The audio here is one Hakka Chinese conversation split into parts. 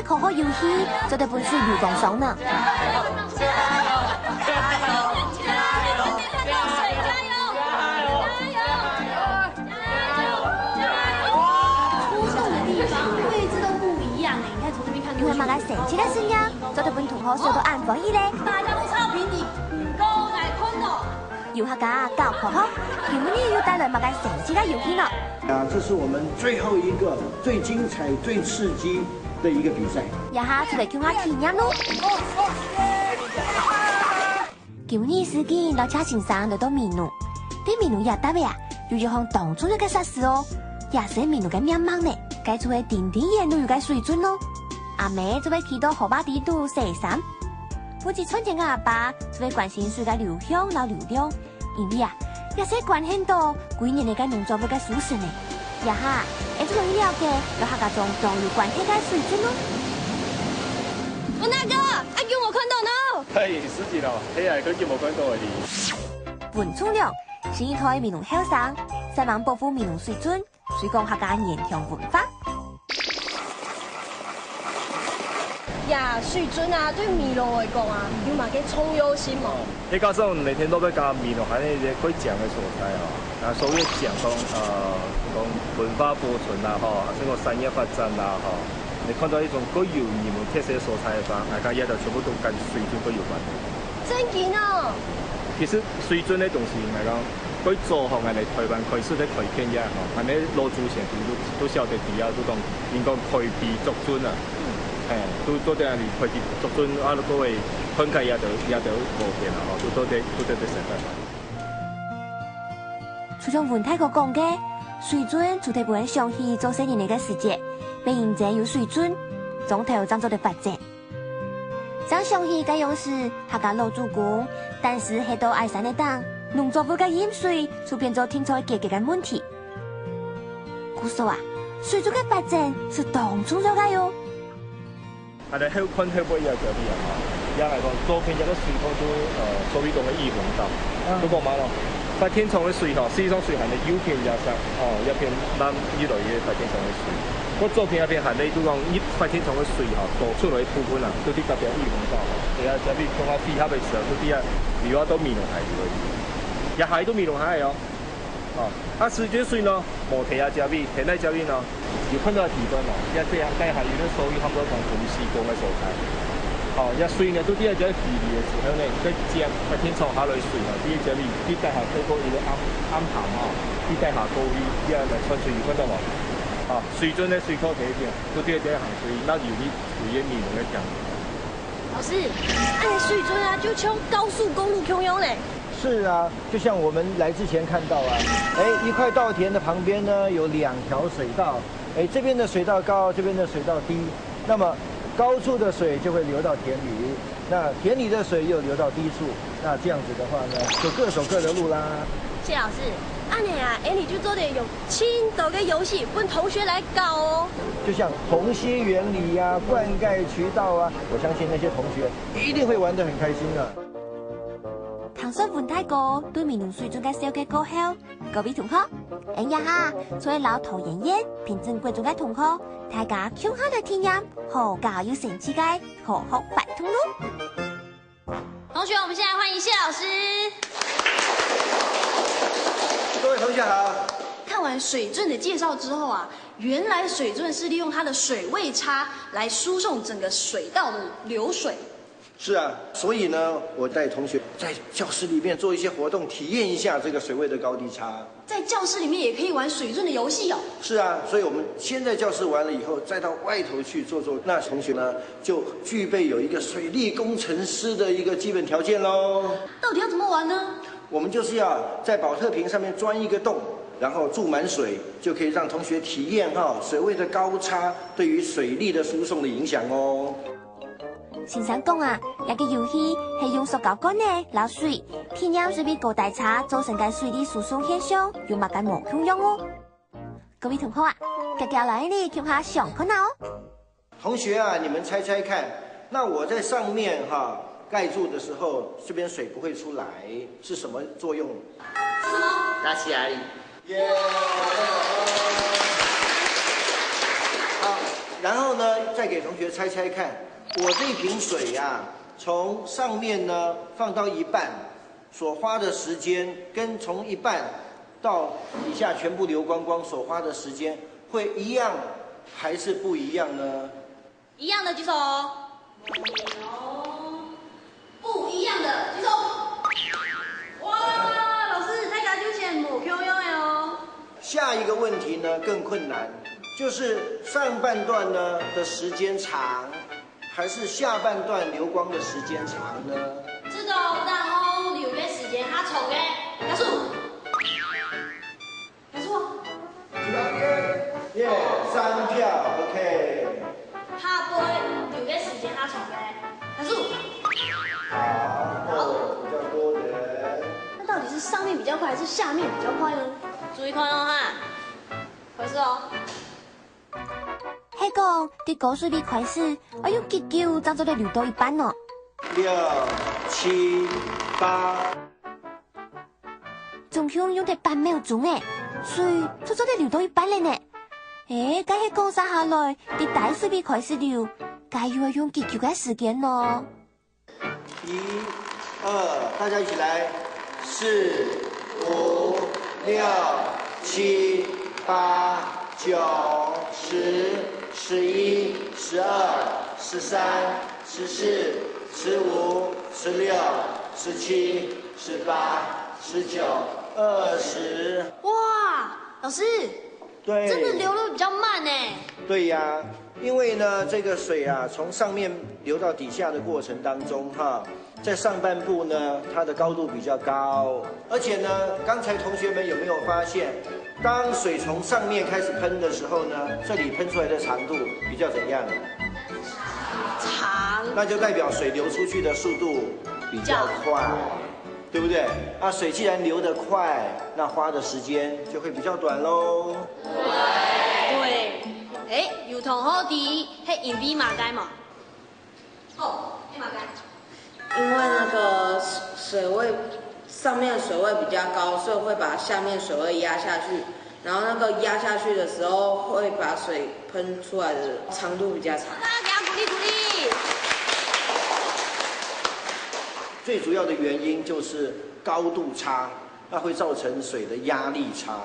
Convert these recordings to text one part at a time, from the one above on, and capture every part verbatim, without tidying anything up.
科學遊戲做得分水流光爽呢。戳中的地方位置都不一样哎，你看从这边看过去，有麼个神奇个事呢？做得分同學笑到恁歡喜咧。大家都超平，你唔夠來看哦。 遊客家搞科學，今晡日又帶來麼个神奇个遊戲呢？啊，这是我们最后一个最精彩、最刺激的一个比赛。這下就來共下體驗咯。今晡日司機摎車先生來到美濃，在美濃這搭仔啊，有一項當重要个設施哦，也係美濃个命脈呢，該就係定定遠路有个水圳咯。阿姆就會企到河壩底肚洗衫， 負責賺錢个阿爸就會關心水个流向摎流量，因為啊，這係關係到歸年个農作物个收成呢。這下，𠊎就來了解摎客家庄當有關係个水圳咯。文大哥，阿勇，我看到呢。嘿，司機咯，嘿，阿哥，有無看到你？文忠良，新一代美濃後生，煞猛保護美濃水圳， 推廣客家原鄉文化。呀，水圳啊，對美濃來講啊，有麼个重要性無？再加上每天都會講美濃還係一個蓋靚个所在哦，啊，所以講講，呃，講文化保存啦，吼，還係講產業發展啦，吼，你看到一種蓋有人文特色个所在个話，大家也就全部都跟水圳蓋有關。 真經哦！其實水圳个東西來講，佢早項𠊎等臺灣開始在開墾也吼，𠊎等老祖先都都曉得知啊，都講，應講開陂築圳啊，嘿，都做得恁樣開陂築圳啊，各位分開也都也都無變啊，吼，都做得都做得生活。就像文大哥講个，水圳就特別想起做細人仔个時節，背影前有水圳，庄頭正做得發展。 正想起該央時，客家老祖公，單是歇到矮山个頂，農作物个飲水就變做定著解決个問題。故所啊，水圳个發展係當重要个喲。啊，來後看後背也這位啊，吼，也來講，左片這個水溝就，呃，所謂講个御洪道。嗯。不過嘛咯，發電廠个水吼，事實上水還在右片這上，吼，這片南一來个發電廠个水。 我左片這片還在，就講一發電廠个水吼，倒出來个部分啊，就在隔壁御洪道吼。等下這位共下配合个時候，就在啊，流啊到美濃海流个。也下到美濃海哦。哦，啊，水圳水呢，無停啊這位，停在這位呢，有看到个地方哦，也這樣，該下有个所謂差不多講分水溝个所在。哦，這水呢，就在啊這位比例个時候呢，再接發電廠下來个水哦，在這位，在底下透過一個暗暗潭哦，在底下溝位，這樣來傳出去，有看到無？啊， 水圳个水口第一點，就對這行水，那有一有一米的講。老師，恁樣水圳啊，就像高速公路共樣咧。是啊，就像我們來之前看到啊，哎，一塊稻田的旁邊呢，有兩條水道，哎，這邊的水道高，這邊的水道低，那麼高處的水就會流到田裡，那田裡的水又流到低處，那這樣子的話呢，就各走各的路啦。謝老師，恁樣啊，𠊎等就做得用 盡多个遊戲分同學來搞哦。就像虹吸原理呀、灌溉渠道啊，我相信那些同學一定會玩得很開心的。聽說文大哥對美濃水圳个紹介過後，各位同學，恁樣啊，就會摎陶嫣嫣、平鎮國中个同學，大家共下來體驗好搞又神奇个科學活動咯。 同學，我們現在歡迎謝老師。各位同學好。看完水圳的介紹之後啊，原來水圳是利用它的水位差來輸送整個水道的流水。是啊，所以呢，我帶同學在教室裡面做一些活動，體驗一下這個水位的高低差。 在教室裡面也可以玩水圳的遊戲哦。是啊，所以我們先在教室玩了以後，再到外頭去做做，那同學呢，就具備有一個水利工程師的一個基本條件咯。到底要怎麼玩呢？我們就是要在寶特瓶上面鑽一個洞，然後注滿水，就可以讓同學體驗哈，水位的高差對於水利的輸送的影響哦。 先生講啊，這個遊戲係用塑膠罐仔摎水，體驗水位高低差造成个水利輸送現象有麼个無共樣哦。各位同學啊，遽遽來呢，共下想看啊哦。同學啊，你們猜猜看，那我在上面哈，蓋住的時候，這邊水不會出來，是什麼作用？什麼？打起來。耶！好，然后呢，再给同学猜猜看，我这瓶水呀、从上面呢放到一半，所花的时间跟从一半到底下全部流光光所花的时间会一样还是不一样呢？一样的举手哦。不一样的举手。哇，老师，大家就先无共样的哦。下一个问题呢更困难，就是上半段呢的时间长，还是下半段流光的时间长呢？这个当中留个时间还长个，老师，老师，耶，三票，OK。下背留个时间还长个，老师。好，比较多人。那到底是上面比较快，还是下面比较快呢？注意看哦哈，老师哦。係講，在高水位開始，愛用幾久正做得流到一半呢？六、七、八。總共用忒八秒鐘誒，水就做得流到一半了呢。誒，該係講續下來，在低水位開始流，該又愛用幾久个時間呢？一、二，大家一起来，四、五、六、七、八、九、十、十一、十二、十三、十四、十五、十六、十七、十八、十九、二十。哇，老师，对，真的流的比较慢哎。对呀，因为呢，这个水啊，从上面流到底下的过程当中，哈，在上半部呢，它的高度比较高，而且呢，刚才同学们有没有发现，当水从上面开始喷的时候呢，这里喷出来的长度比较怎样？长，那就代表水流出去的速度比较快，对不对？啊，水既然流得快，那花的时间就会比较短喽。对，哎，有同学知係因为么个吗？哦，係么个？因为那个水位上面水位比较高，所以会把下面水位压下去，然后那个压下去的时候会把水喷出来的长度比较长。大家给他鼓励鼓励。最主要的原因就是高度差，那会造成水的压力差。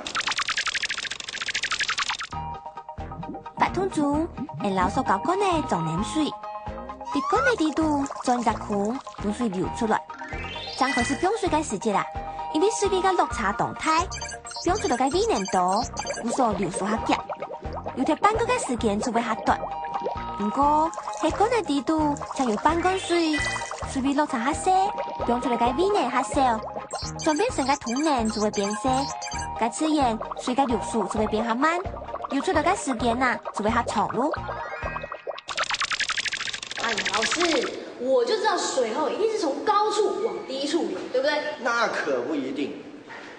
八通鐘，𠊎老師搞罐仔裝淰水，在罐仔底肚鑽隻空，分水流出來。正開始放水个時節啊，因為水位个落差當大，放出來个水恁多，故所流速較遽。有忒半罐个時間就會較短。毋過，係罐仔底肚淨有半罐水，水位落差較細，放出來个水呢較少，轉變成个桶仔就會變細。該自然水个流速就會變較慢，流出來个時間啊就會較長咯。哎，老师，我就知道水吼一定是从高处往低处流，对不对？那可不一定，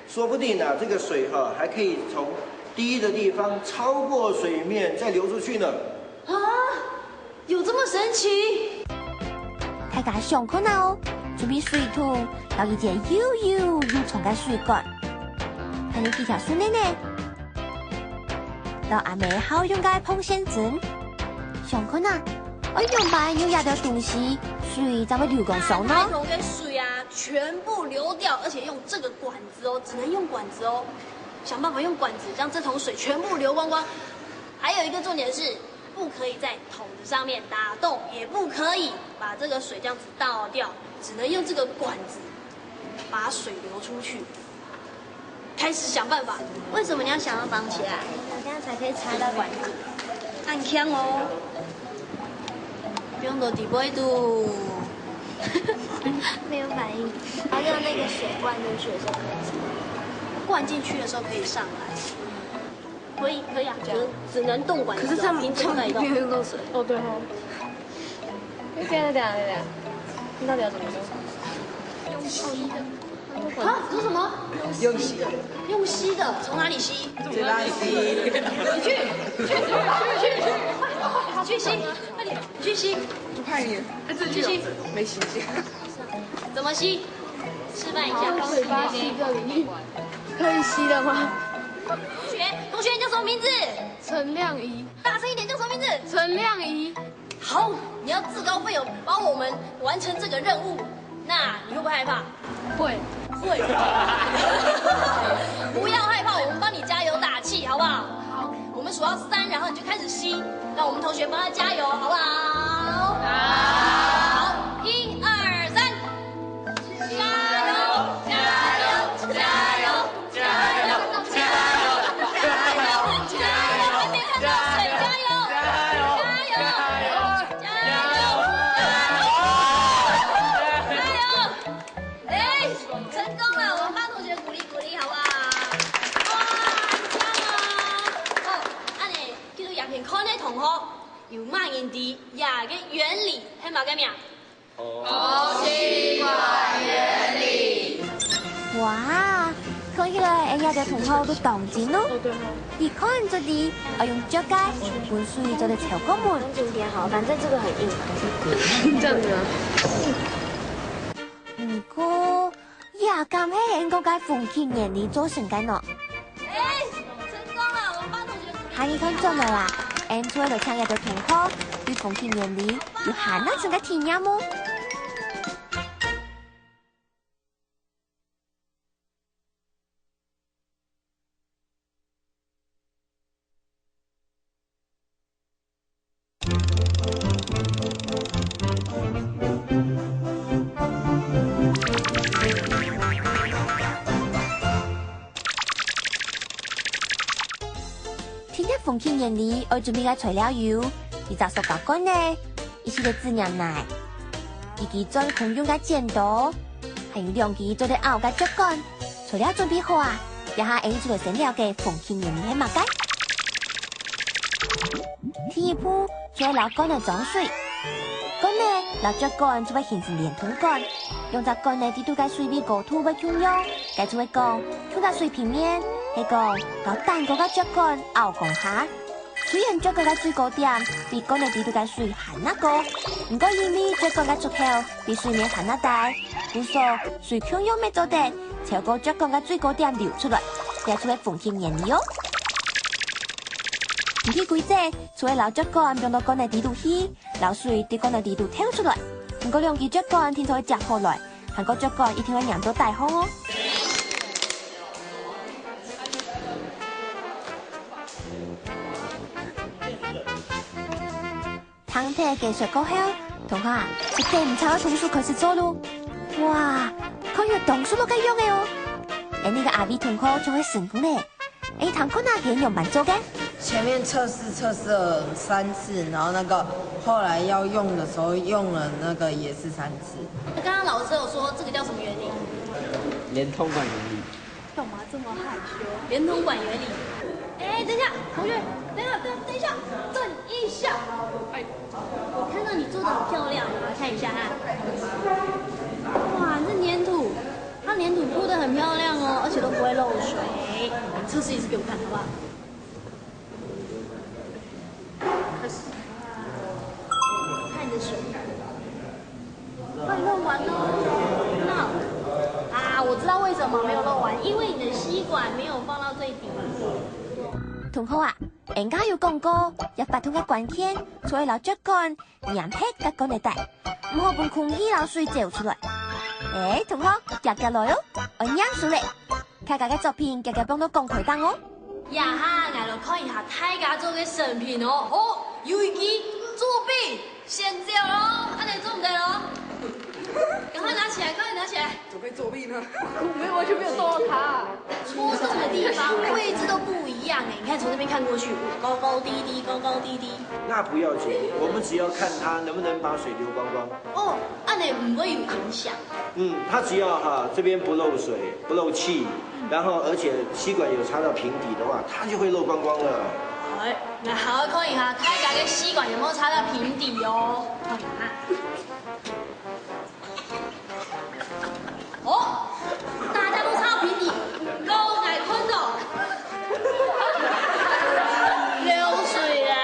说不定啊，这个水哈还可以从低的地方超过水面再流出去呢。啊，有这么神奇？大家想看啊哦，準備水桶，摎一支又幼又長个水管，還有幾條樹奶奶，摎阿姆好用个膨線針。想看啊，愛仰般用這兜東西，水正會流光上呢？把桶跟水啊全部流掉，而且用这个管子哦，只能用管子哦，想办法用管子将这桶水全部流光光。还有一个重点是，不可以在桶子上面打洞，也不可以把这个水这样子倒掉，只能用这个管子把水流出去。开始想办法。为什么你要想要绑起来？这样才可以插到管子。很强哦。不用多底部一度。没有反应。然后用那个水灌进去的时候可以上来。灌进去的时候可以上来。可以，可以啊，只能只能动管子哦，可是这样瓶子不可以动。变成漏水。哦，对哦。等一下，等一下，等一下，你到底要怎么用？啊，说什么？用吸的。用吸的，从哪里吸？嘴巴里吸。你去，你去，你去，你去，快点，你去吸，快点，你去吸，我怕你，哎，这句没吸进。怎么吸？示范一下。用嘴巴吸这里，可以吸的吗？同学，同学，你叫什么名字？陈亮仪。大声一点，叫什么陳亮儀。好，你要自告奋勇帮我们完成这个任务，那你会不会害怕？会。会。不要害怕，我们帮你加油打气，好不好？好。我们数到三，然后你就开始吸，让我们同学帮他加油，好不好？好。好，一二三。加油！加油！加油！加油！加油！加油！加油！还没看到水，加油！加油！加油！加油！加油！哎，成功了，我们帮同学鼓励鼓励，好不好？哇，很棒哦！哦，恁呢，繼續影片看个同學，有麼人知這个原理係麼个名？ 哇，看起來𠊎兜同學都當精哦！一看就知，愛用啜个，分水做得超過門。今天好，反正這個很硬。這樣子啊。毋過，這敢係𠊎兜个風琴原理造成个呢？ 哎，成功了，我們班同學。下一堂轉來啦，𠊎兜就請𠊎兜同學對風琴原理有還較深个體驗哦。聽忒風琴原理愛準備个材料有：一隻塑膠罐仔，一息个紙黏泥，一支轉空用个剪刀，還有兩支做得拗个啜管。 材料準備好啊，這下𠊎兜就來先了解風琴原理係麼个。第一步，就愛摎罐仔裝水。罐仔摎啜管就會形成連通管，兩隻管仔裡肚个水位高度會共樣，該就會講，共隻水平面，係講摎頂高个啜管拗共下。 雖然啜管个最高點比罐仔裡肚个水還較高，毋過因為啜管个出口比水面還較低，故所水共樣乜做得超過啜管个最高點流出來，這就係風琴原理哦。毋過規則，就愛摎啜管放到罐仔裡肚去，摎水對罐仔裡肚敨出來。毋過兩支啜管定著愛接好來，還過啜管一定愛黏到底項哦。 聽忒解說過後，同學啊，就跟毋著个動作開始做囉。哇，看有當熟絡个樣仔哦！𠊎兜个阿偉同學就會成功咧。𠊎聽看啊，佢仰般做个？前面測試測試了三次，然後那個後來要用的時候用了那個也是三次。那剛剛老師有說這個叫什麼原理？連通管原理。 幹嘛這麼害羞？連通管原理。哎，等一下，同學，等一下，等，等一下，等一下。哎，我看到你做得很漂亮，我來看一下哈。哇，這黏土，它黏土鋪得很漂亮哦，而且都不會漏水。你測試一次給我看，好不好？ 開始。看你的手。快漏完囉。那，啊，我知道為什麼沒有漏完，因為你的吸管沒有放到最底。同學啊，𠊎兜有講過，這發動个關鍵，就係摎啜管 黏核个罐仔底，毋好分空氣摎水走出來。欸，同學，遽遽來哦，愛念書咧！大家个作品遽遽放到講台頂哦。這下，𠊎來看一下大家做个成品哦。哦，有一支作弊，先走哦，恁仔做毋得哦。趕快拿起來，趕快拿起來。怎麼會作弊呢？我沒有，完全沒有動到它。 戳中的地方位置都不一樣欸，你看從這邊看過去，高高低低，高高低低。那不要緊，我們只要看它能不能把水流光光。哦，恁仔毋會有影響。嗯，它只要哈，這邊不漏水、不漏氣，然後而且吸管有插到平底的話，它就會漏光光了。欸，來好好看一下，大家个吸管有沒有插到平底哦？看看啊。 哦，大家都插平底，毋過𠊎看著流水咧。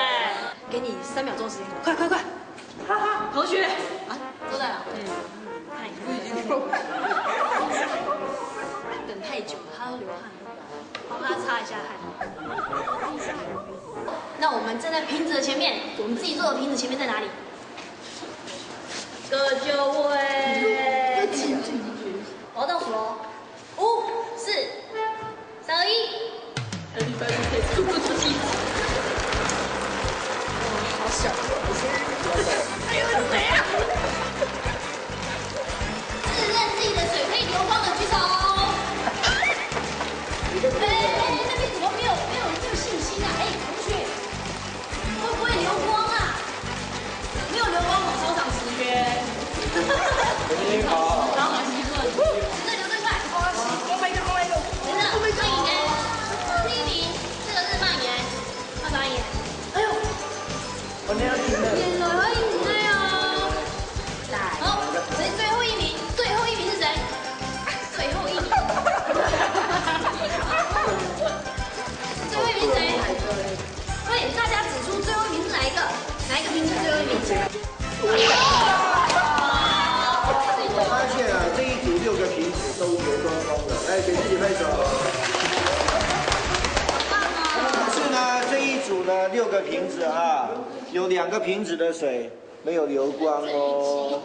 給你三秒鐘時間，快快快！哈哈，同學啊，坐在哪？嗯，汗，等太久了，他都流汗了，幫他擦一下汗。那我們站在瓶子的前面，我们自己做的瓶子前面在哪里？各就位。我要倒数哦，五、四、三、二、一。好小。哎呦，是谁啊？自认自己的水可以流光的举手。哎，那边怎么没有没有没有信心啊？哎，同学，会不会流光啊？没有流光，我操场十圈。好，好，习惯。那留这块。好，好，好，来一个，好，来一个。真的，欢迎哎。第一名，这个是曼言，快发言。哎呦，我那要听了。演了，欢迎哎哦。来，好，谁最后一名？最后一名是谁？最后一名。最后一名是谁？ 快点，大家指出最后一名是哪一个？哪一个瓶子最后一名？我发现啊，这一组六个瓶子都流光光的，来给自己拍手。但是呢，这一组呢，六个瓶子哈，有两个瓶子的水没有流光哦。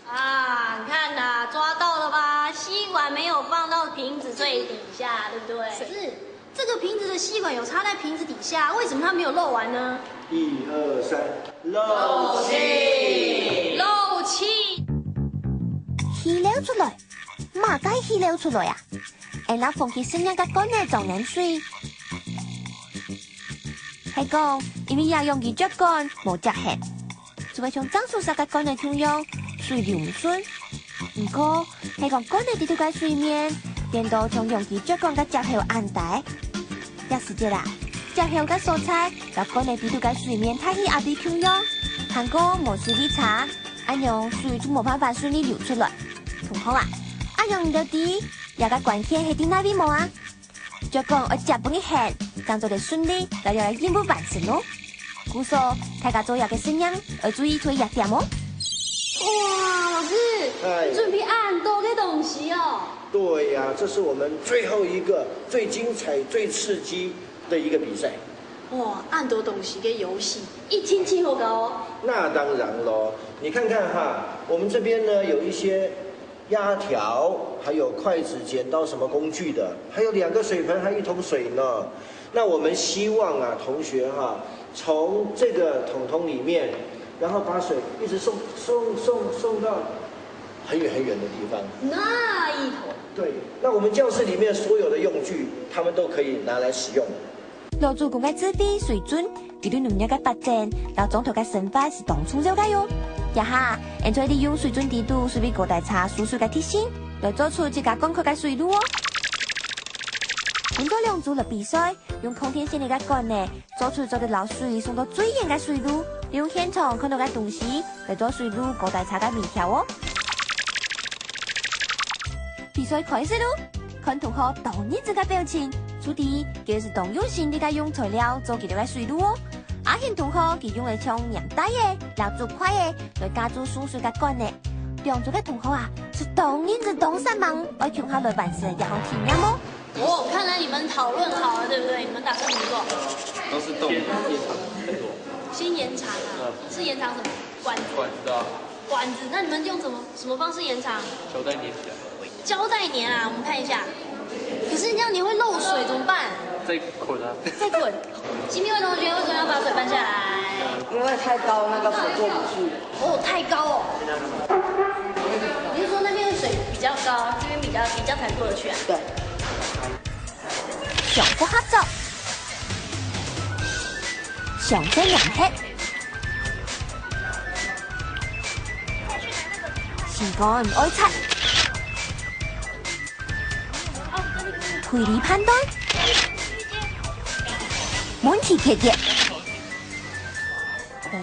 啊，你看呐，抓到了吧？吸管没有放到瓶子最底下，对不对？是，这个瓶子的吸管有插在瓶子底下，为什么它没有漏完呢？一二三，漏气。漏气。气漏出来，么个气漏出来啊？俺拿放去实验个罐仔装点水。系讲，因为这容器吸管无接线， 就會像裝水个罐仔共樣，水流毋順。毋過，係講罐仔底肚个水面，顛倒像容器吸管个接口恁大。這時節啊，接口个所在，摎罐仔底肚个水面大氣壓力共樣，還過無水力差，恁樣水就無辦法順利流出來。同學啊，恁樣你兜知，這个關鍵係在哪位無啊？ 吸管愛接分佢線，正做得順利摎這个任務完成哦。故所，大家做這个實驗，愛注意注意這點哦。哇，老師，哎你準備恁多个東西哦。对呀、这是我们最后一个最精彩、最刺激的一个比赛。哇，恁多東西个遊戲，一定盡好搞哦。那当然喽，你看看哈，我们这边呢有一些压条，还有筷子、剪刀什么工具的，还有两个水盆，还有一桶水呢。那我们希望啊，同学哈，从这个桶桶里面，然后把水一直送送送送到很远很远的地方。那一桶。对，那我们教室里面所有的用具，他们都可以拿来使用。老祖公个智慧水準，佢對農業个發展，摎庄頭个生活係當重要个喲。這下，俺就利用水準底肚水位高低差輸水个特性，來做出自家管口个水路哦。分做兩組來比賽，用控電線个管仔，做出做得摎水送到最遠个水路，利用現場看到个東西，來做水路高低差个微調哦。 比賽開始咯！看同學當認真个表情，就知佢係當用心力个用材料做佢兜个水路哦。阿賢同學佢用个像黏帶仔、蠟燭塊仔來架住送水个管仔。兩組个同學啊，係當認真、當煞猛，愛共下來完成這項體驗哦。哦，看来你們討論好了，對不對？你們打算怎麼做？都是洞。先延長啊，是延長什麼？管子。管子啊，管子，那你們用什麼什麼方式延長？胶带粘起来，胶带粘啊，我们看一下。可是这样你会漏水怎么办？再捆啊。再滚。新平会同学为什么要把水搬下来？因为太高，那个水过不去。哦，太高哦。你是说那边的水比较高，这边比较比较才过得去啊？对，相互合作，相爭迎合，時間毋愛差，推理判斷，問題解決。哦，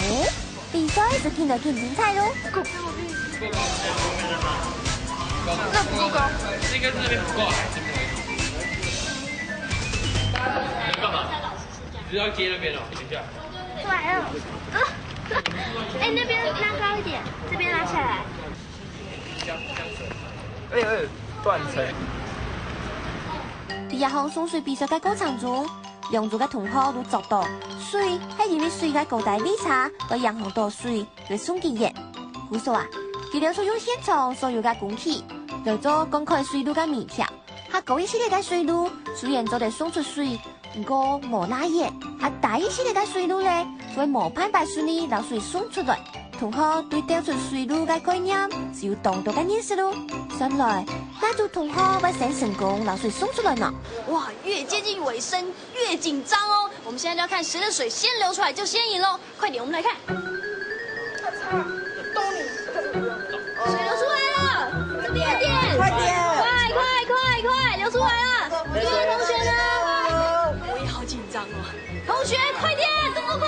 比賽就聽到緊精彩咯！那不够高。应该是那边不够矮，这边而已。你干嘛？你是要接那边哦？等一下。对啊，啊，哎，那边拉高一点，这边拉下来。哎哎，断层。在這項送水比賽个過程中，兩組个同學都做到，水係因為水个高低位差，會影響到水个送氣源。故所啊，佢兩組用現場所有个工具來做灌溉水路个微調。較高一息仔个水路，雖然做得送出水，毋過無罅遠；較低一息仔个水路咧，就會無辦法順利摎水送出來。同學對調出水路个概念係有當多个認識咯。算來，哪組同學會先成功摎水送出來呢？哇，越接近尾聲，越紧张哦。我们现在就要看谁的水先流出来就先赢喽。快点，我们来看。水流出来了，这边一点，快点，快快快快，流出来了。这边同学呢？我也好紧张哦。同学，快点，动作快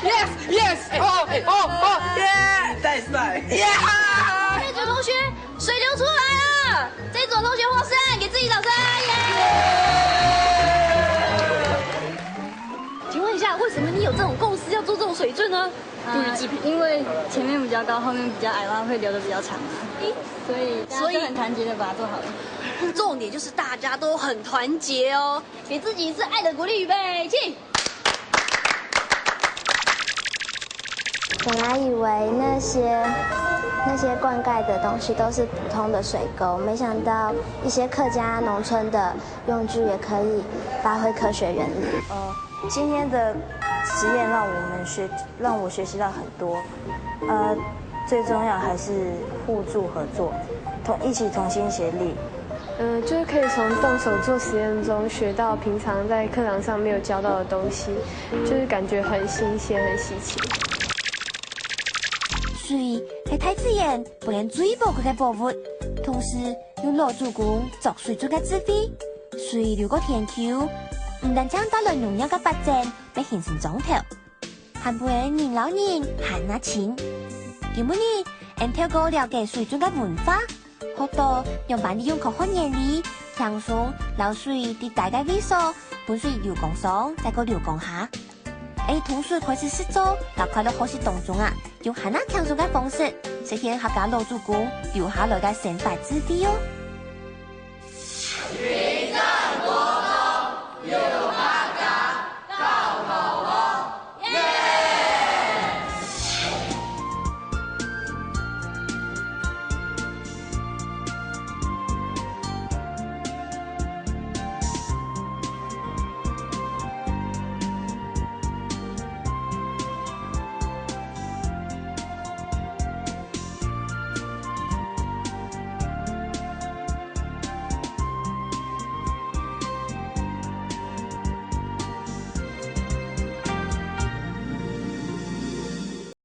！Yes, yes, 哦哦哦，耶！太帅！耶！这组同学，水流出来了。这组同学获胜，给自己掌声，耶！请问一下，为什么你有这种共识要做这种水圳呢？不予置评。因为前面比较高，后面比较矮的话，会流得比较长啊。所以大家都很团结的把它做好了。重点就是大家都很团结哦，给自己一次爱的鼓励，预备，起！本来以为那些那些灌溉的东西都是普通的水沟，没想到一些客家农村的用具也可以发挥科学原理。呃，今天的实验让我们学，让我学习到很多。呃，最重要还是互助合作，同一起同心协力。嗯，就是可以从动手做实验中学到平常在课堂上没有教到的东西，就是感觉很新鲜、很稀奇。水係大自然本來最寶貴个寶物，同時用老祖公作水圳个智慧，水流過田坵，毋單淨帶來農業个發展，也形成庄頭，還分人摎人還啊親。今晡日，俺透過了解水圳个文化， 學到仰般利用科學原理，輕鬆摎水滴在該位所，分水流光上，再過流光下。欸，同時開始實作，摎快樂學習當中啊，用還較輕鬆个方式，實現客家老祖公留下來个生活智慧哦。